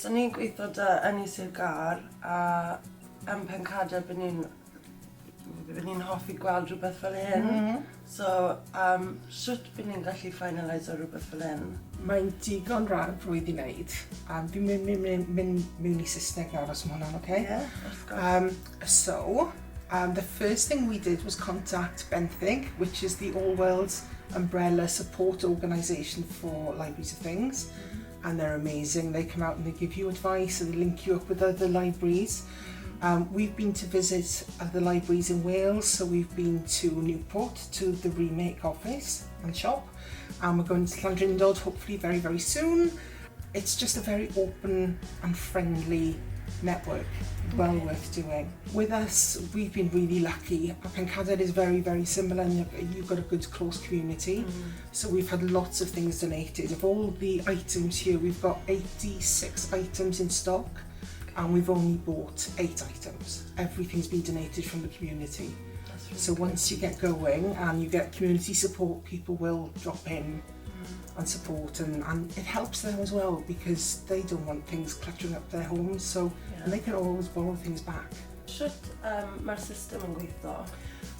so ni'n gweithio 'da Ynni Sir Gâr a yn Pencader by ni'n by ni'n hoffi gweld rhywbeth fel hyn. So, um, shwt by ni'n gallu finaliso rhywbeth fel hyn? Mae'n digon rhwydd i wneud. Fi'n mynd, mynd, mynd, mynd mewn i Saesneg nawr os mae hwnna'n oce. Ie, wrth gwrs. So, the first thing we did was contact Benthyg, which is the All Wales umbrella support organisation for Libraries of Things. And they're amazing. They come out and they give you advice and they link you up with other libraries. We've been to visit other libraries in Wales, so we've been to Newport, to the Remake office and shop, and we're going to Llandrindod hopefully very, very soon. It's just a very open and friendly network, well worth doing. With us, we've been really lucky. Pencader is very, very similar, and you've got a good close community. So we've had lots of things donated. Of all the items here, we've got 86 items in stock, and we've only bought eight items. Everything's been donated from the community. That's really So once you get going and you get community support, people will drop in and support, and it helps them as well because they don't want things cluttering up their homes, so and they can always borrow things back. Shwt mae'r system yn gweithio?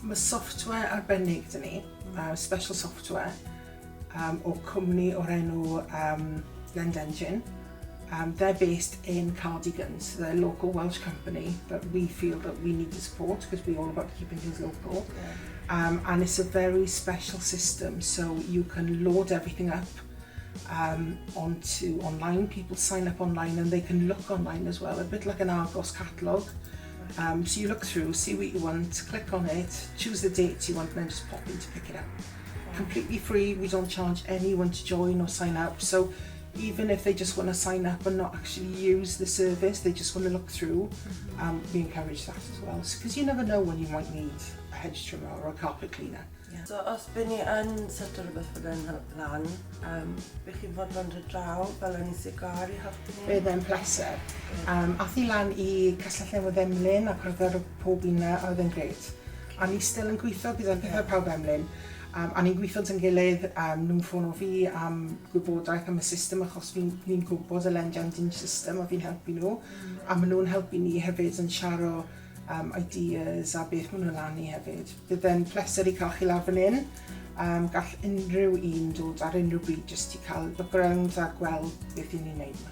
Mae software arbennig 'da ni, special software, o cwmni o'r enw Lend Engine. They're based in Cardigan, so they're a local Welsh company that we feel that we need to support because we're all about keeping things local. And it's a very special system, so you can load everything up onto online. People sign up online and they can look online as well, a bit like an Argos catalogue. So you look through, see what you want, click on it, choose the dates you want, and then just pop in to pick it up. Completely free, we don't charge anyone to join or sign up. So even if they just want to sign up and not actually use the service, they just want to look through, we encourage that as well. Because you never know when you might need a hedge trimmer or a carpet cleaner. Yeah. So os by ni yn seto rhywbeth fel hyn lan, bych chi'n fodlon dod draw fel Ynni Sir Gâr i helpu ni? Bydd e'n pleser. Ath i lan i Castell Newydd Emlyn a cwrdd ar pob un a oedd e'n grêt. A ni still yn gweithio gyda'r pethau pawb Emlyn. A ni'n gweithio gyda'n gilydd, nhw'n ffono fi am gwybodaeth am y system achos fi gwybod y Lend Engine system a fi'n helpu nhw. A maen nhw'n helpu ni hefyd yn siaro ideas a beth maen nhw'n lannu hefyd. Bydd e'n pleser i cael chi lawr fan hyn. Gall unrhyw un dod ar unrhyw bryd jyst i cael look around a gweld beth i ni'n neud yma.